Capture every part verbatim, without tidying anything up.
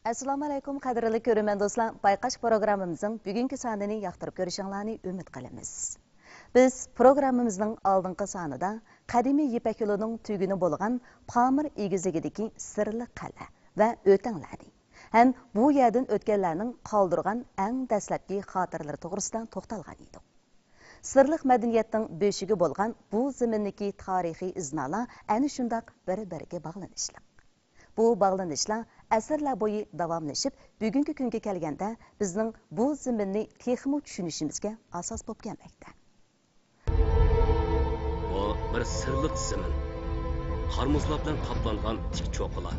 ئەسسالامۇئەلەيكۇم، قەدىرلىك كۆرۈرمەن دوستلار، بايقاش پروگراممىمىزنىڭ بۈگۈنكى سانىنى ياقتۇرۇپ كۆرۈشۈڭلارنى ئۈمىد قىلىمىز. بىز پروگراممىمىزنىڭ ئالدىنقى سانىدا قەدىمىي يىپەك يولىنىڭ تۈگۈنى بولغان پامىر ئېگىزلىكىدىكى سىرلىق قەلئە ۋە ئۆتەڭلەرنى ھەم بۇ يەردىن ئۆتكەنلەرنىڭ قالدۇرغان ئەڭ دەسلەپكى خاتىرىلىرى توغرىسىدا توختالغان ئىدۇق. سىرلىق مەدەنىيەتنىڭ بۆشۈكى بولغان بۇ زېمىندىكى تارىخىي ئىزنالار ئەنە شۇنداق بىر-بىرىگە باغلىنىشلىق. بۇ باغلىنىشلار ئەسىرلەر بويى داۋاملىشىپ، بۈگۈنكى كۈنگە كەلگەندە بىزنىڭ بۇ زېمىننى تېخىمۇ چۈشىنىشىمىزگە ئاساس بولۇپ كەلمەكتە. بۇ بىر سىرلىق زېمىن. قار-مۇزلار بىلەن قاپلانغان تىك چوققىلار،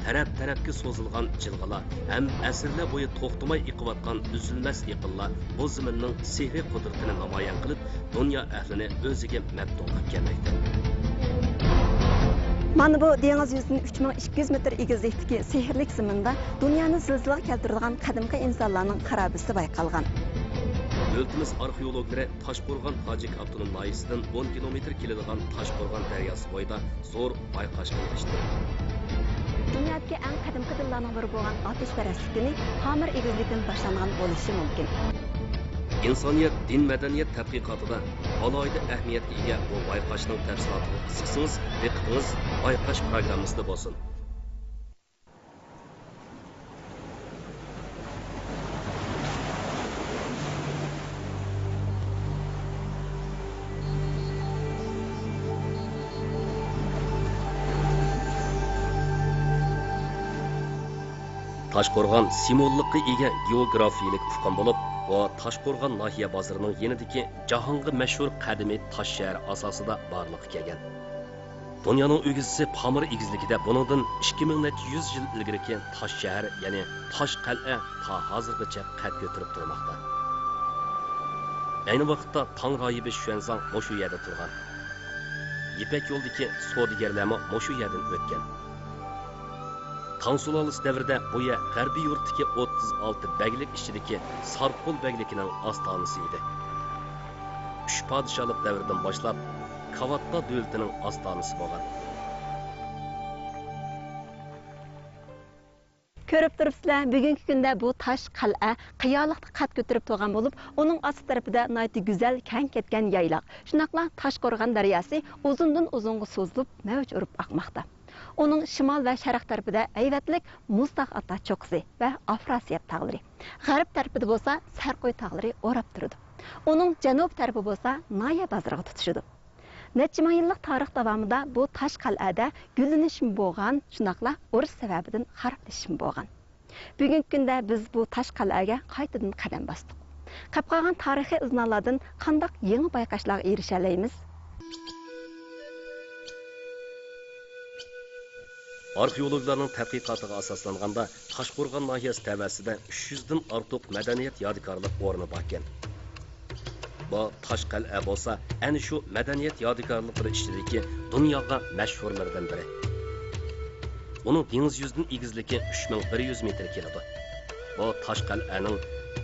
تەرەپ-تەرەپكە سوزۇلغان جىلغىلار ھەم ئەسىرلەر بويى توختىماي ئېقىۋاتقان ئۈزۈلمەس ئېقىنلار بۇ زېمىننىڭ سېھرىي قۇدرىتىنى نامايان قىلىپ، دۇنيا ئەھلىنى ئۆزىگە مەپتۇن قىلىپ كەلمەكتە. مانا بۇ دېڭىز يۈزىدىن ئۈچ مىڭ ئىككى يۈز مېتىر ئېگىزلىكتىكى سېھىرلىك زېمىندا دۇنيانى زىلزىلىگە كەلتۈرىدىغان قەدىمكى ئىنسانلارنىڭ خارابىسى بايقالغان. دۆلىتىمىز ئارخېئولوگلىرى تاشقورغان تاجىك ئاپتونوم ناھىيەسىدىن ئون كىلومېتىر كېلىدىغان تاشقورغان دەرياسى بويىدا زور بايقاشقا ئېرىشتى. دۇنيادىكى ئەڭ قەدىمكى دىنلارنىڭ بىرى بولغان ئاتەشپەرەسلىك دىنى پامىر ئېگىزلىكىدىن باشلانغان بولۇشى مۇمكىن. ئىنسانىيەت دىن مەدەنىيەت تەتقىقاتىدا ئالاھىدە ئەھمىيەتكە ئىگە بۇ بايقاشنىڭ تەپسىلاتىغا قىزىقسىڭىز، دىققىتىڭىز بايقاش پروگراممىسىدا بولسۇن. تاشقورغان سىمۋوللۇققا ئىگە گېئوگرافىيەلىك ئۇقۇم بولۇپ، بۇ تاشقورغان ناھىيە بازىرىنىڭ يېنىدىكى جاھانغا مەشھۇر قەدىمىي تاش شەھەر ئاساسىدا بارلىققا كەلگەن. دۇنيانىڭ ئۆگزىسى پامىر ئېگىزلىكىدە بۇنىڭدىن ئىككى مىڭ نەچچە يۈز يىل ئىلگىرىكى تاش شەھەر، يەنى تاش قەلئە تا ھازىرغىچە قەد كۆتۈرۈپ تۇرماقتا. ئەينى ۋاقىتتا تاڭ راھىبى شۈەنزاڭ مۇشۇ يەردە تۇرغان. يىپەك يولىدىكى سودىگەرلەرمۇ مۇشۇ يەردىن ئۆتكەن. تاڭ سۇلالىسى دەۋرىدە بۇ يەر غەربىي يۇرتتىكى ئوتتۇز ئالتە بەگلىك ئىچىدىكى سارقول بەگلىكىنىڭ ئاستانىسى ئىدى. ئۈچ پادىشاھلىق دەۋرىدىن باشلاپ كاۋاتتا دۆلىتىنىڭ ئاستانىسى بولغان. كۆرۈپ تۇرۇپسىلەر، بۈگۈنكى كۈندە بۇ تاش قەلئە قىيالىقتا قەد كۆتۈرۈپ تۇرغان بولۇپ، ئۇنىڭ ئاستى تەرىپىدە ناھايىتى گۈزەل كەڭ كەتكەن يايلاق، شۇنداقلا تاشقورغان دەرياسى ئۇزۇندىن ئۇزۇنغا سوزۇلۇپ مەۋج ئۇرۇپ ئاقماقتا. ئۇنىڭ شىمال ۋە شەرق تەرىپىدە ھەيۋەتلىك مۇزتاغ ئاتا چوققىسى ۋە ئافراسىيەپ تاغلىرى، غەرب تەرىپىدە بولسا سەرقوي تاغلىرى ئوراپ تۇرىدۇ. ئۇنىڭ جەنۇب تەرىپى بولسا ناھىيە بازىرىغا تۇتىشىدۇ. نەچچە مىڭ يىللىق تارىخ داۋامىدا بۇ تاش قەلئەدە گۈللىنىشمۇ بولغان، شۇنداقلا ئۇرۇش سەۋەبىدىن خارابلىشىشمۇ بولغان. بۈگۈنكى كۈندە بىز بۇ تاش قەلئەگە قايتىدىن قەدەم باستۇق. قېلىپ قالغان تارىخىي ئىزنالاردىن قانداق يېڭى بايقاشلارغا ئېرىشەلەيمىز؟ ئارخېئولوگلارنىڭ تەتقىقاتىغا ئاساسلانغاندا، تاشقورغان ناھىيەسى تەۋەسىدە ئۈچ يۈزدىن ئارتۇق مەدەنىيەت يادىكارلىق ئورنى باركەن. بۇ تاش قەلئە بولسا ئەنە شۇ مەدەنىيەت يادىكارلىقلىرى ئىچىدىكى دۇنياغا مەشھۇرلىرىدىن بىرى. ئۇنىڭ دېڭىز يۈزىدىن ئېگىزلىكى ئۈچ مىڭ بىر يۈز مېتىر كېلىدۇ. بۇ تاش قەلئەنىڭ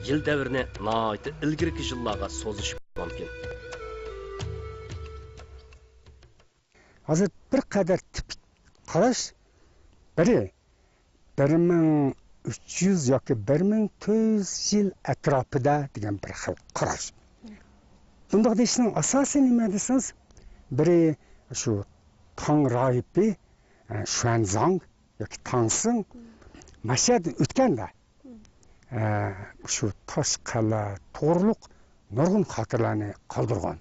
يىل دەۋرىنى ناھايىتى ئىلگىرىكى يىللارغا سوزۇش مۇمكىن. ھازىر بىر قەدەر تىپىك قاراش، بىرى بىر مىڭ ئۈچ يۈز ياكى بىر مىڭ تۆت يۈز يىل ئەتراپىدا دېگەن بىر خىل قاراش. بۇنداق دېيىشنىڭ ئاساسى نېمە دېسىڭىز، بىرى شۇ تاڭ راھىبى، ئە، شۈەنزاڭ ياكى تاڭسىڭ مەشەدىن ئۆتكەندە، ئە، شۇ تاش قەلئە توغرۇلۇق نۇرغۇن خاتىرىلەرنى قالدۇرغان.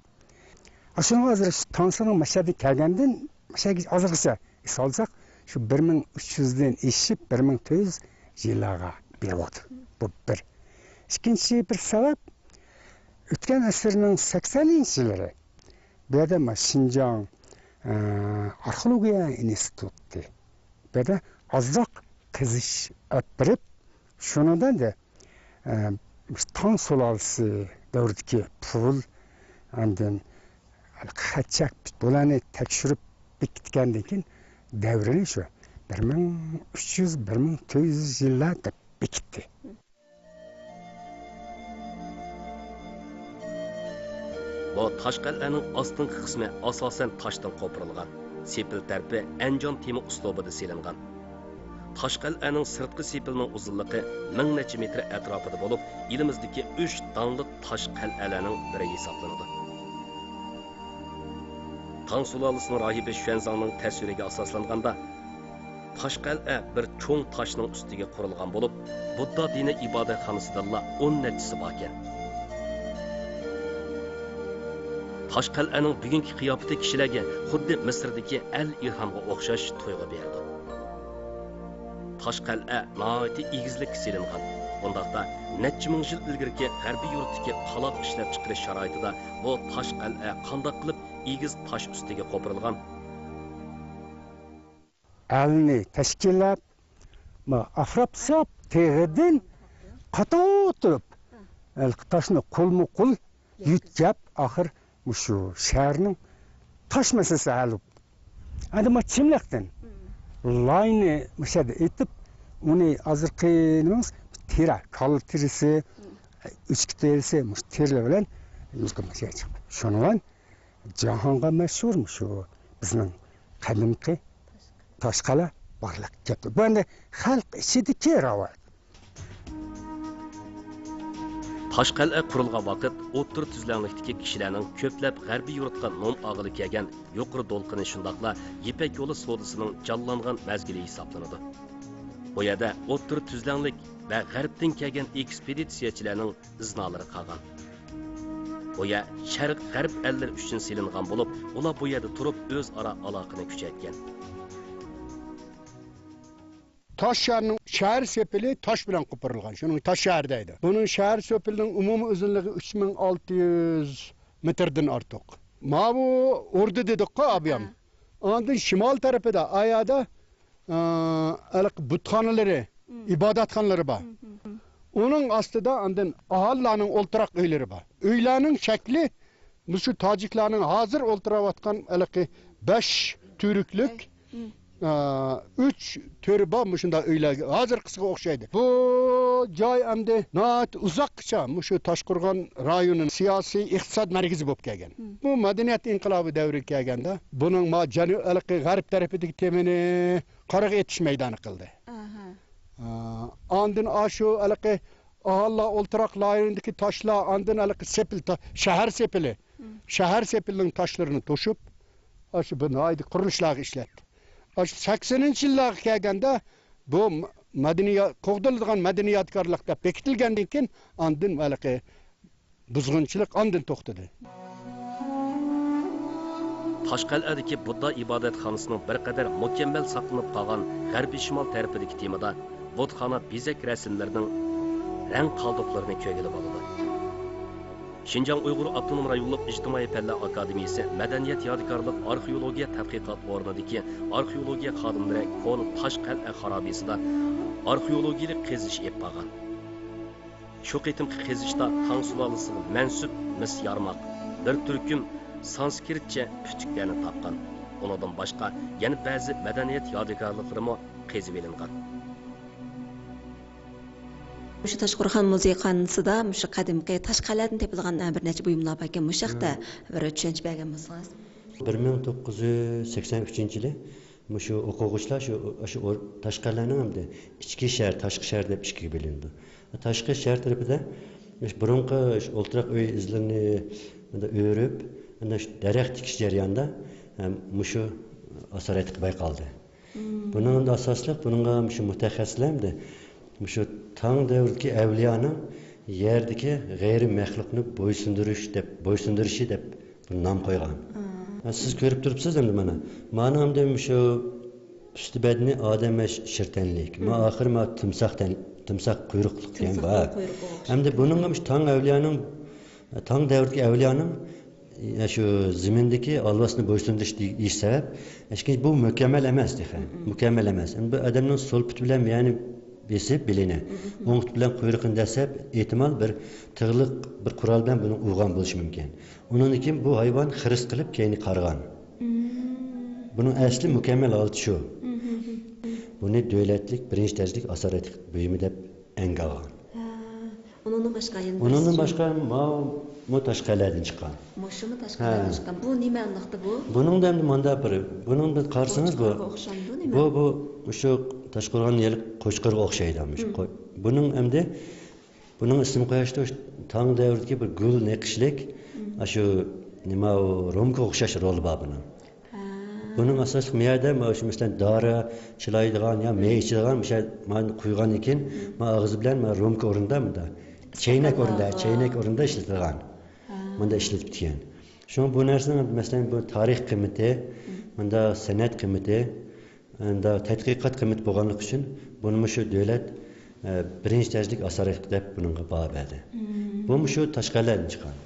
ئاشۇنىڭ ھازىر شۇ تاڭسىڭنىڭ مەشەدىن كەلگەندىن مەشەگە ھازىرغىچە ئېسالساق، شۇ بىر مىڭ ئۈچ يۈزدىن ئېشىپ، بىر مىڭ تۆت يۈز يىللارغا بېرىۋاتىدۇ. بۇ بىر. ئىككىنچى بىر سەۋەب، ئۆتكەن ئەسىرنىڭ سەكسەنىنچى يىللىرى بۇ يەردە مانا شىنجاڭ، ئە، ئارخېئولوگىيە ئىنستىتۇتى بۇ يەردە ئازراق قېزىش ئېلىپ بېرىپ، شۇنىڭدا ئەمدى، ئە، تاڭ سۇلالىسى دەۋرىدىكى پۇل، ئاندىن خەت-چەك، بۇلارنى تەكشۈرۈپ بېكىتكەندىن كېيىن، دەۋرىنى شۇ بىر مىڭ ئۈچ يۈز، بىر مىڭ تۆت يۈز يىللار دەپ بېكىتتى. بۇ تاش قەلئەنىڭ ئاستىنقى قىسمى ئاساسەن تاشتىن قوپۇرۇلغان. سېپىل تەرىپى ئەنجان تېمى ئۇسلۇبىدا سېلىنغان. تاشقەلئەنىڭ سىرتقى سېپىلىنىڭ ئۇزۇنلۇقى مىڭ نەچچە مېتىر ئەتراپىدا بولۇپ، ئېلىمىزدىكى ئۈچ داڭلىق تاش قەلئەلەرنىڭ بىرى ھېسابلىنىدۇ. تاڭ سۇلالىسىنىڭ راھىبى شۈەنزاڭنىڭ تەسۋىرىگە ئاساسلانغاندا، تاش قەلئە بىر چوڭ تاشنىڭ ئۈستىگە قۇرۇلغان بولۇپ، بۇددا دىنىي ئىبادەتخانىسىدىنلا ئون نەچچىسى باركەن. تاش قەلئەنىڭ بۈگۈنكى قىياپىتى كىشىلەرگە خۇددى مىسىردىكى ئەل ئىرھامغا ئوخشاش تۇيغۇ بېرىدۇ. تاش قەلئە ناھايىتى ئېگىزلىككە سېلىنغان. ئۇنداقتا، نەچچە مىڭ يىل ئىلگىرىكى غەربىي يۇرتتىكى قالاق ئىشلەپچىقىرىش شارائىتىدا بۇ تاش قەلئە قانداق قىلىپ ئېگىز تاش ئۈستىگە قوپۇرۇلغان؟ ئەلنى تەشكىللەپ، ما ئافراساب تېغىدىن قاتتىق تۇرۇپ، ھېلىقى تاشنى قولمۇ قول يۆتكەپ، ئاخىر مۇشۇ شەھەرنىڭ تاش مەسىلىسى ھەل بوپتۇ. ئەمدى ما چىملىقتىن لاينى مۇشۇ يەردە ئېتىپ، ئۇنى ھازىرقى نېمىمىز تېرە، كالا تېرىسى، ئۆچكە تېرىسى، مۇشۇ تېرىلەر بىلەن يۇقىرى چىقتى. شۇنىڭ بىلەن جاھانغا مەشھۇر مۇشۇ بىزنىڭ قەدىمكى تاشقەلئە بارلىققا كەپتۇ. بۇ ئەمدى خەلق ئىچىدىكى رىۋايەت. تاشقەلئە قۇرۇلغان ۋاقىت ئوتتۇرا تۈزلەڭلىكتىكى كىشىلەرنىڭ كۆپلەپ غەربىي يۇرتقا نوم ئالغىلى كەلگەن يۇقىرى دولقۇنى، شۇنداقلا يىپەك يولى سودىسىنىڭ جانلانغان مەزگىلى ھېسابلىنىدۇ. بۇ يەردە ئوتتۇرا تۈزلەڭلىك ۋە غەربتىن كەلگەن ئېكسپېدىتسىيەچىلەرنىڭ ئىزنالىرى قالغان. بۇ يەر شەرق غەرب ئەللىرى ئۈچۈن سېلىنغان بولۇپ، ئۇلار بۇ يەردە تۇرۇپ ئۆزئارا ئالاقىنى كۈچەيتكەن. تاش شەھەرنىڭ شەھەر سېپىلى تاش بىلەن قوپۇرۇلغان. شۇنىڭ تاش شەھەر دەيدۇ. بۇنىڭ شەھەر سېپىلىنىڭ ئومۇمىي ئۇزۇنلۇقى ئۈچ مىڭ ئالتە يۈز مېتىردىن ئارتۇق. ماۋۇ ئوردا دېدۇققۇ ئابىيام. ئاندىن شىمال تەرىپىدە ئايادا ھېلىقى بۇتخانىلىرى، ئىبادەتخانىلىرى بار. ئۇنىڭ ئاستىدا ئاندىن ئاھالىلەرنىڭ ئولتۇراق ئۆيلىرى بار. ئۆيلەرنىڭ شەكلى مۇشۇ تاجىكلارنىڭ ھازىر ئولتۇراۋاتقان ھېلىقى بەش تۈرۈكلۈك ئۈچ تۆرى بار مۇشۇنداق ئۆيلەرگە، ھازىرقىسىغا ئوخشايدۇ. بۇ جاي ئەمدى ناھايىتى ئۇزاققىچە مۇشۇ تاشقورغان رايونىنىڭ سىياسىي، ئىقتىساد مەركىزى بولۇپ كەلگەن. بۇ مەدەنىيەت ئىنقىلابى دەۋرىگە كەلگەندە بۇنىڭ ما جەنۇ-، ھېلىقى غەرب تەرىپىدىكى تېمىنى قارىغا ئېتىش مەيدانى قىلدى. ئاندىن ئاشۇ ھېلىقى ئاھالىلەر ئولتۇراق لايىنىدىكى تاشلار، ئاندىن ھېلىقى سېپىل تا-، شەھەر سېپىلى، شەھەر سېپىلىنىڭ تاشلىرىنى توشۇپ، ئاشۇ بىر ناھايىتى قۇرۇلۇشلارغا ئىشلەتتى. ئاشۇ سەكسىنىنچى يىللارغا كەلگەندە بۇ مەدەنىي، قوغدىلىدىغان مەدەنىي يادىكارلىق دەپ بېكىتىلگەندىن كېيىن، ئاندىن ھېلىقى بۇزغۇنچىلىق ئاندىن توختىدى. تاشقەلئەدىكى بۇددا ئىبادەتخانىسىنىڭ بىر قەدەر مۇكەممەل ساقلىنىپ قالغان غەربىي شىمال تەرىپىدىكى تېمىدا بۇتخانا بېزەك رەسىملىرىنىڭ رەڭ قالدۇقلىرىنى كۆرگىلى بولىدۇ. شىنجاڭ ئۇيغۇر ئاپتونوم رايونلۇق ئىجتىمائىي پەنلەر ئاكادېمىيىسى مەدەنىيەت يادىكارلىق ئارخېئولوگىيە تەتقىقات ئورنىدىكى ئارخېئولوگىيە خادىملىرى كونا تاش قەلئە خارابىسىدا ئارخېئولوگىيىلىك قېزىش ئېلىپ بارغان. شۇ قېتىمقى قېزىشتا تاڭ سۇلالىسىغا مەنسۇپ مىس يارماق، بىر تۈركۈم سانسكرىتچە پۈتۈكلەرنى تاپقان. ئۇنىڭدىن باشقا يەنە بەزى مەدەنىيەت يادىكارلىقلىرىمۇ قېزىۋېلىنغان. مۇشۇ تاشقورغان مۇزېيخانىسىدا مۇشۇ قەدىمكى تاش قەلئەدىن تېپىلغان بىر نەچچە بۇيۇملار باركەن. مۇشۇ ھەقتە بىر چۈشەنچە بەرگەن بولسىڭىز. بىر مىڭ توققۇز يۈز سەكسەن ئۈچىنچى يىلى مۇشۇ ئوقۇغۇچىلار شۇ، شۇ تاشقەلئەنىڭ ئەمدى ئىچكى شەھەر، تاشقى شەھەر دەپ ئىككىگە بۆلۈنىدۇ. تاشقى شەھەر تەرىپىدە مۇشۇ بۇرۇنقى شۇ ئولتۇراق ئۆي ئىزلىرىنى ئۆرۈپ، شۇ دەرەخ تىكىش جەريانىدا مۇشۇ ئاسارەتلىك بايقالدى. بۇنىڭ ئاساسلىق، بۇنىڭغا مۇشۇ مۇتەخەسسىسلەر ئەمدى مۇشۇ تاڭ دەۋرىدىكى ئەۋلىيانىڭ يەردىكى غەيرىي مەخلۇقنى بويسۇندۇرۇش دەپ، بويسۇندۇرۇشى دەپ بۇ نام قويغان. ھە، سىز كۆرۈپ تۇرۇپسىز ئەمدى مانا. مانا ئەمدى مۇشۇ ئۈستى بەدىنى ئادەم ۋە شىر تەنلىك. ما ئاخىرى ما تىمساھ تەن، تىمساھ قۇيرۇقلۇق دېگەن بار. ئەمدى بۇنىڭغا مۇشۇ تاڭ ئەۋلىيانىڭ، تاڭ دەۋرىدىكى ئەۋلىيانىڭ يا شۇ زېمىندىكى ھالۋاسىنى بويسۇندۇرۇش دېيىش سەۋەب. ئەشكى بۇ مۇكەممەل ئەمەس تېخى. مۇكەممەل ئەمەس. ئەمدى بۇ ئادەمنىڭ سول پۇتى بىلەن مىيەنى بېسىپ بېلىنى، ئوڭ پۇتى بىلەن قۇيرۇقىنى دەسسەپ، ئېھتىمال بىر تىغلىق بىر قورال بىلەن بۇنى ئۇرغان بولۇشى مۇمكىن. ئۇنىڭدىن كېيىن بۇ ھايۋان خىرىس قىلىپ كەينىگە قارىغان. بۇنىڭ ئەسلى مۇكەممەل ھالىتى شۇ. بۇنى دۆلەتلىك بىرىنچى دەرىجىلىك ئاسارەتلىك بۇيۇمى دەپ ئەنگە ئالغان. ئۇنىڭدىن باشقا يەنە ئۇنىڭدىن باشقا ماۋۇ تاشقەلئەدىن چىققان. مۇشۇمۇ تاشقەلئەدىن چىققان. بۇ نېمە ئەمدىقتى بۇ؟ بۇنىڭدا ئەمدى ماندا بىر، بۇنىڭدا قارىسىڭىز بۇ، بۇ، بۇ شۇ تاشقورغان يىلى قوچقىرىغا ئوخشايدۇ، مۇشۇ قوي-، بۇنىڭ ئەمدى، بۇنىڭ ئىسمى قويۇشتا تاڭ دەۋرىدىكى بىر گۈل نەقىشلىك، ئاشۇ نېمە، ئۇ رومكا ئوخشاش رولى بار بۇنىڭ. بۇنىڭ ئاساسلىق مۇ يەردە، مانا شۇ، مەسىلەن، دارا چىلايدىغان يا مەي ئىچىدىغان، مۇشۇ مانا قۇيغان ئىكەن، مانا ئاغزى بىلەن مانا رومكا ئورنىدا مۇندا. چەينەك ئورنىدا، چەينەك ئورنىدا ئىشلىتىدىغان. مۇندا ئىشلىتىپتىكەن. شۇڭا بۇ نەرسىنىڭ، مەسىلەن، بۇ تارىخ قىممىتى، مۇندا سەنئەت قىممىتى، ئەندا تەتقىقات قىممىتى بولغانلىقى ئۈچۈن بۇنى مۇشۇ دۆلەت، ئە، بىرىنچى دەرىجىلىك ئاسارئېتىق دەپ بۇنىڭغا باھا بەردى. بۇ مۇشۇ تاشقەلئەدىن چىققان.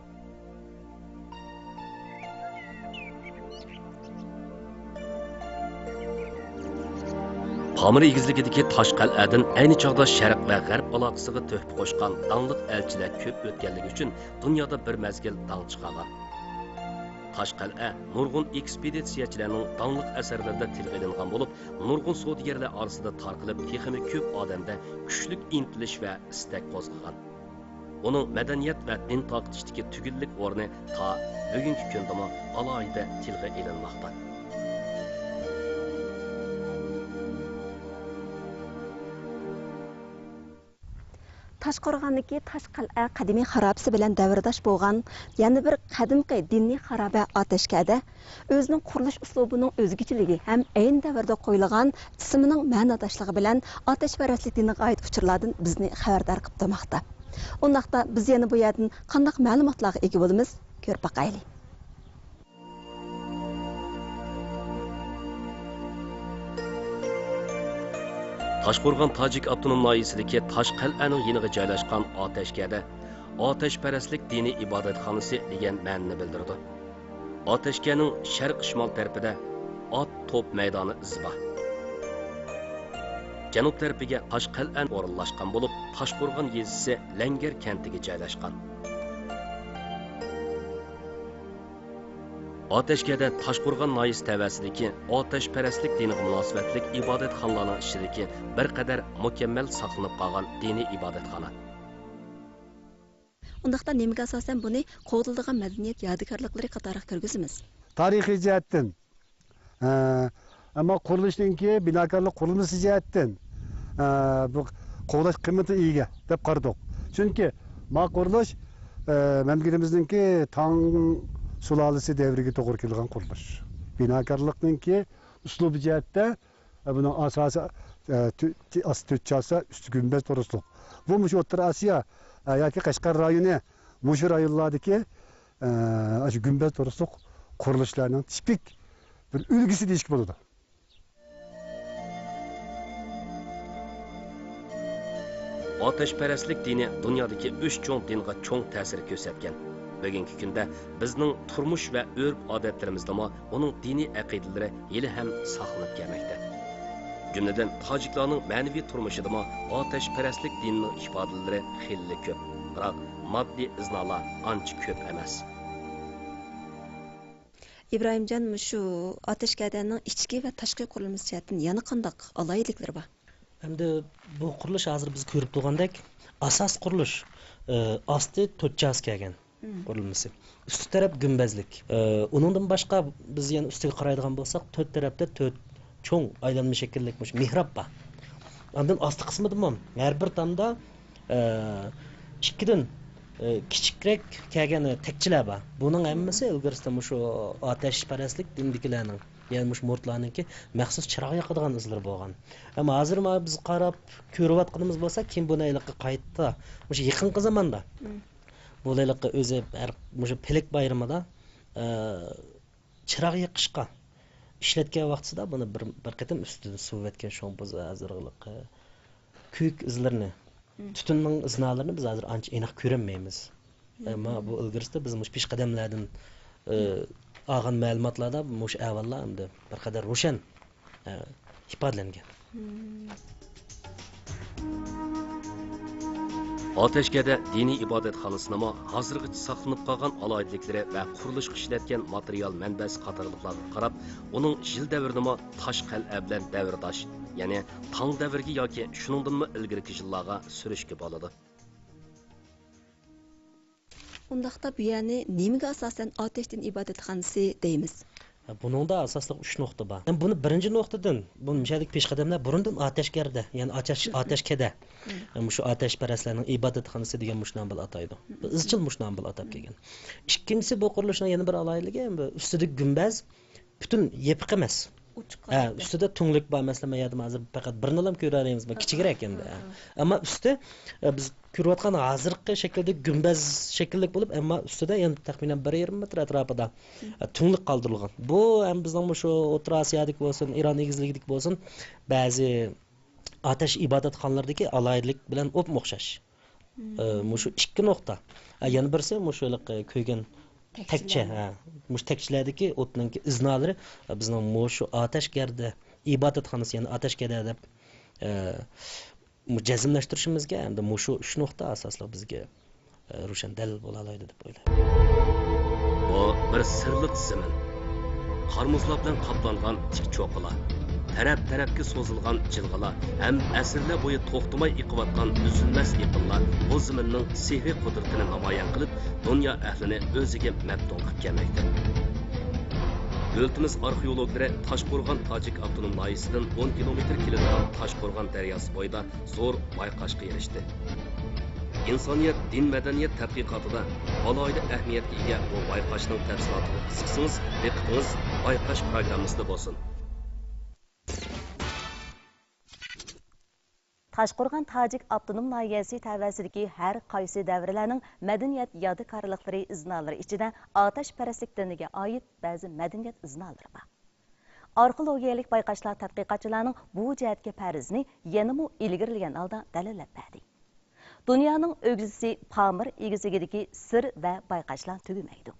پامىر ئېگىزلىكىدىكى تاشقەلئەدىن ئەينى چاغدا شەرق ۋە غەرب ئالاقىسىغا تۆھپە قوشقان داڭلىق ئەلچىلەر كۆپ ئۆتكەنلىكى ئۈچۈن دۇنيادا بىر مەزگىل داڭ چىقارغان. تاشقەلئە نۇرغۇن ئېكسپېدىتسىيەچىلەرنىڭ داڭلىق ئەسەرلىرىدە تىلغا ئېلىنغان بولۇپ، نۇرغۇن سودىگەرلەر ئارىسىدا تارقىلىپ، تېخىمۇ كۆپ ئادەمدە كۈچلۈك ئىنتىلىش ۋە ئىستەك قوزغىغان. ئۇنىڭ مەدەنىيەت ۋە دىن تارقىتىشتىكى تۈگۈنلۈك ئورنى تا بۈگۈنكى كۈندىمۇ ئالاھىدە تىلغا ئېلىنماقتا. تاشقورغاندىكى تاش قەلئە قەدىمىي خارابىسى بىلەن دەۋرداش بولغان يەنە بىر قەدىمكى دىنىي خارابە ئاتەشكەدە ئۆزىنىڭ قۇرۇلۇش ئۇسلۇبىنىڭ ئۆزگىچىلىكى ھەم ئەينى دەۋردە قويۇلغان ئىسمىنىڭ مەنىداشلىقى بىلەن ئاتەشپەرەسلىك دىنىغا ئائىت ئۇچۇرلاردىن بىزنى خەۋەردار قىلىپ تۇرماقتا. ئۇنداقتا بىز يەنە بۇ يەردىن قانداق مەلۇماتلارغا ئىگە بولىمىز؟ كۆرۈپ باقايلى. تاشقورغان تاجىك ئاپتونوم ناھىيەسىدىكى تاش قەلئەنىڭ يېنىغا جايلاشقان ئاتەشكەدە ئاتەشپەرەسلىك دىنىي ئىبادەتخانىسى دېگەن مەنىنى بىلدۈرىدۇ. ئاتەشكەنىڭ شەرق شىمال تەرىپىدە ئات توپ مەيدانى ئىزى بار. جەنۇب تەرىپىگە تاش قەلئەن ئورۇنلاشقان بولۇپ، تاشقورغان يېزىسى لەڭگەر كەنتىگە جايلاشقان. ئاتەشكەدە تاشقورغان ناھىيەسى تەۋەسىدىكى ئاتەشپەرەسلىك دىنىغا مۇناسىۋەتلىك ئىبادەتخانىلارنىڭ ئىچىدىكى بىر قەدەر مۇكەممەل ساقلىنىپ قالغان دىنىي ئىبادەتخانا. ئۇنداقتا نېمىگە ئاساسەن بۇنى قوغدىلىدىغان مەدەنىيەت يادىكارلىقلىرى قاتارىغا كىرگۈزىمىز؟ تارىخىي جەھەتتىن، ئە، ئەمما قۇرۇلۇشتىن كېيىن بىناكارلىق قۇرۇلمىسى جەھەتتىن، ئە، بۇ قوغداش قىممىتىگە ئىگە دەپ قارىدۇق. چۈنكى ما قۇرۇلۇش، ئە، مەملىكىتىمىزنىڭكى تاڭ سۇلالىسى دەۋرىگە توغرا كېلىدىغان قۇرۇلۇش. بىناكارلىقنىڭكى ئۇسلۇبى جەھەتتە، ئە، بۇنىڭ ئاساسى، ئە، تۆ-، تۆ-، ئاستى تۆت چاسا، ئۈستى گۈمبەز تورۇسلۇق. بۇ مۇشۇ ئوتتۇرا ئاسىيا، ئە، ياكى قەشقەر رايونى، مۇشۇ رايونلاردىكى، ئە، ئاشۇ گۈمبەز تورۇسلۇق قۇرۇلۇشلارنىڭ تىپىك بىر ئۈلگىسى دېيىشكە بولىدۇ. ئاتەشپەرەسلىك دىنى دۇنيادىكى ئۈچ چوڭ دىنغا چوڭ تەسىر كۆرسەتكەن. بۈگۈنكى كۈندە بىزنىڭ تۇرمۇش ۋە ئۆرپ-ئادەتلىرىمىزدىمۇ ئۇنىڭ دىنىي ئەقىدىلىرى ھېلىھەم ساقلىنىپ كەلمەكتە. جۈملىدىن تاجىكلارنىڭ مەنىۋى تۇرمۇشىدىمۇ ئاتەشپەرەسلىك دىنىنىڭ ئىپادىلىرى خېلىلا كۆپ، بىراق ماددىي ئىزنالار ئانچە كۆپ ئەمەس. ئىبراھىمجان، مۇشۇ ئاتەشكەدەنىڭ ئىچكى ۋە تاشقى قۇرۇلمىسى جەھەتتىن يەنە قانداق ئالاھىدىلىكلىرى بار؟ ئەمدى بۇ قۇرۇلۇش ھازىر بىز كۆرۈپ تۇرغاندەك ئاساس قۇرۇلۇش، ئى، ئاستى تۆت چاسا كەلگەن قۇرۇلمىسى. ئۈستى تەرەپ گۈمبەزلىك. ئى، ئۇنىڭدىن باشقا بىز يەنە ئۈستىگە قارايدىغان بولساق، تۆت تەرەپتە تۆت چوڭ ئايلانما شەكىللىك مۇشۇ مېھراب بار. ئاندىن ئاستى قىسمىدىمۇ ھەر بىر تامدا، ئى، ئىككىدىن، ئى، كىچىكرەك كەلگەن تەكچىلەر بار. بۇنىڭ ھەممىسى ئىلگىرىسىدە مۇشۇ ئاتەشپەرەسلىك دىندىكىلەرنىڭ، يەنى مۇشۇ مۇرىتلارنىڭكى مەخسۇس چىراغ ياقىدىغان ئىزلىرى بولغان. ئەمما ھازىر مانا بىز قاراپ كۆرۈۋاتقىنىمىز بولسا، كېيىن بۇنى ھېلىقى قايتا، مۇشۇ يېقىنقى زاماندا، بۇ ھېلىقى ئۆزى ھەر مۇشۇ پەلەك بايرىمىدا، ئە، چىراغ يېقىشقا ئىشلەتكەن ۋاقتىسىدا بۇنى بىر، بىر قېتىم ئۈستىدىن سۇ ئەتكەن شۇڭا بىز ھازىر ھېلىقى كۆيۈك ئىزلىرىنى، تۈتۈننىڭ ئىزنالىرىنى بىز ھازىر ئانچە ئېنىق كۆرەلمەيمىز. ئەمما بۇ ئىلگىرىسىدە بىز مۇشۇ پېشقەدەملەردىن، ئى، ئالغان مەلۇماتلاردا مۇشۇ ئەھۋاللار ئەمدى بىر قەدەر روشەن، ئى، ئىپادىلەنگەن. ئاتەشكەدە دىنىي ئىبادەتخانىسىنىمۇ ھازىرغىچە ساقلىنىپ قالغان ئالاھىدىلىكلىرى ۋە قۇرۇلۇشقا ئىشلەتكەن ماتېرىيال مەنبەسى قاتارلىقلارغا قاراپ، ئۇنىڭ يىل دەۋرىنىمۇ تاش قەلئە بىلەن دەۋرداش، يەنى تاڭ دەۋرىگە ياكى شۇنىڭدىنمۇ ئىلگىرىكى يىللارغا سۈرۈشكە بولىدۇ. ئۇنداقتا بۇ يەرنى نېمىگە ئاساسەن ئاتەش دىن ئىبادەتخانىسى دەيمىز؟ بۇنىڭدا ئاساسلىق ئۈچ نۇقتا بار. بۇنى بىرىنچى نۇقتىدىن، بۇ مىشەدىكى پېشقەدەملەر بۇرۇندىن ئاتەشگەردە، يەنى ئاتەش، ئاتەشكەدە، مۇشۇ ئاتەشپەرەسلەرنىڭ ئىبادەتخانىسى دېگەن مۇشۇ نام بىلەن ئاتايدۇ. ئىزچىل مۇشۇ نام بىلەن ئاتاپ كەلگەن. ئىككىنچىسى، بۇ قۇرۇلۇشنىڭ يەنە بىر ئالاھىدىلىكى، بۇ ئۈستىدىكى گۈمبەز پۈتۈن يېپىق ئەمەس. ھە، ئۈستىدە تۈڭلۈك بار. مەسىلەن، مەن يەردە ھازىر پەقەت بىرنىلام كۆرەلەيمىز، بۇ كىچىكرەك ئەمدى. ئەمما ئۈستى، ئە، بىز كۆرۈۋاتقان ھازىرقى شەكىلدىكى گۈمبەز شەكىللىك بولۇپ، ئەمما ئۈستىدە يەنە تەخمىنەن بىر يېرىم مېتىر ئەتراپىدا، ئە، تۈڭلۈك قالدۇرۇلغان. بۇ ھەم بىزنىڭ مۇشۇ ئوتتۇرا ئاسىيادىكى بولسۇن، ئىران ئېگىزلىكىدىكى بولسۇن، بەزى ئاتەش ئىبادەتخانىلىرىدىكى ئالاھىدىلىك بىلەن ئوپمۇ ئوخشاش. ئە، مۇشۇ ئىككى نۇقتا. ئە، يەنە بىرسى مۇشۇ ھېلىقى كۆيگەن تەكچە، ھە، مۇشۇ تەكچىلەردىكى ئوتنىڭكى ئىزنالىرى، ئە، بىزنىڭ مۇشۇ ئاتەشگەردە، ئىبادەتخانىسى، يەنى ئاتەشكەدە دەپ، ئە، مۇ-، جەزملەشتۈرۈشىمىزگە ھەمدە مۇشۇ ئۈچ نۇقتا ئاساسلىق بىزگە، ئە، روشەن دەلىل بولالايدۇ دەپ ئويلايمەن. بۇ بىر سىرلىق زېمىن. قار-مۇزلار بىلەن قاپلانغان تىك چوققىلار، تەرەپ-تەرەپكە سوزۇلغان جىلغىلار ھەم ئەسىرلەر بويى توختىماي ئېقىۋاتقان ئۈزۈلمەس ئېقىنلار بۇ زېمىننىڭ سېھرىي قۇدرىتىنى نامايان قىلىپ، دۇنيا ئەھلىنى ئۆزىگە مەپتۇن قىلىپ كەلمەكتە. دۆلىتىمىز ئارخېئولوگلىرى تاشقورغان تاجىك ئاپتونوم ناھىيەسىدىن ئون كىلومېتىر كېلىدىغان تاشقورغان دەرياسى بويىدا زور بايقاشقا ئېرىشتى. ئىنسانىيەت دىن مەدەنىيەت تەتقىقاتىدا ئالاھىدە ئەھمىيەتكە ئىگە بۇ بايقاشنىڭ تەپسىلاتىغا قىزىقسىڭىز، دىققىتىڭىز بايقاش پروگراممىسىدا بولسۇن. تاشقورغان تاجىك ئاپتونوم ناھىيەسى تەۋەسىدىكى ھەر قايسى دەۋرلەرنىڭ مەدەنىيەت يادىكارلىقلىرى ئىزنالىرى ئىچىدە ئاتەشپەرەسلىك دىنىگە ئائىت بەزى مەدەنىيەت ئىزنالىرى بار. ئارخېئولوگىيەلىك بايقاشلار تەتقىقاتچىلارنىڭ بۇ جەھەتتىكى پەرىزىنى يەنىمۇ ئىلگىرىلىگەن ھالدا دەلىللەپ بەردى. دۇنيانىڭ ئۆگزىسى پامىر ئېگىزلىكىدىكى سىر ۋە بايقاشلار تۈگىمەيدۇ.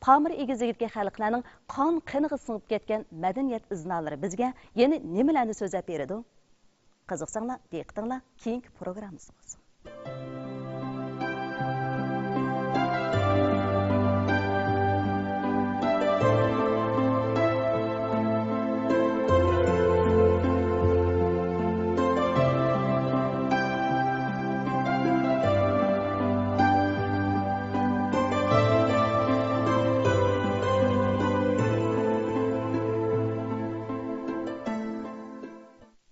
پامىر ئېگىزلىكىدىكى خەلقلەرنىڭ قان قېنىغا سىڭىپ كەتكەن مەدەنىيەت ئىزنالىرى بىزگە يەنە نېمىلەرنى سۆزلەپ بېرىدۇ؟ قىزىقساڭلار، دىققىتىڭلار كېيىنكى پروگراممىمىزدا بولسۇن.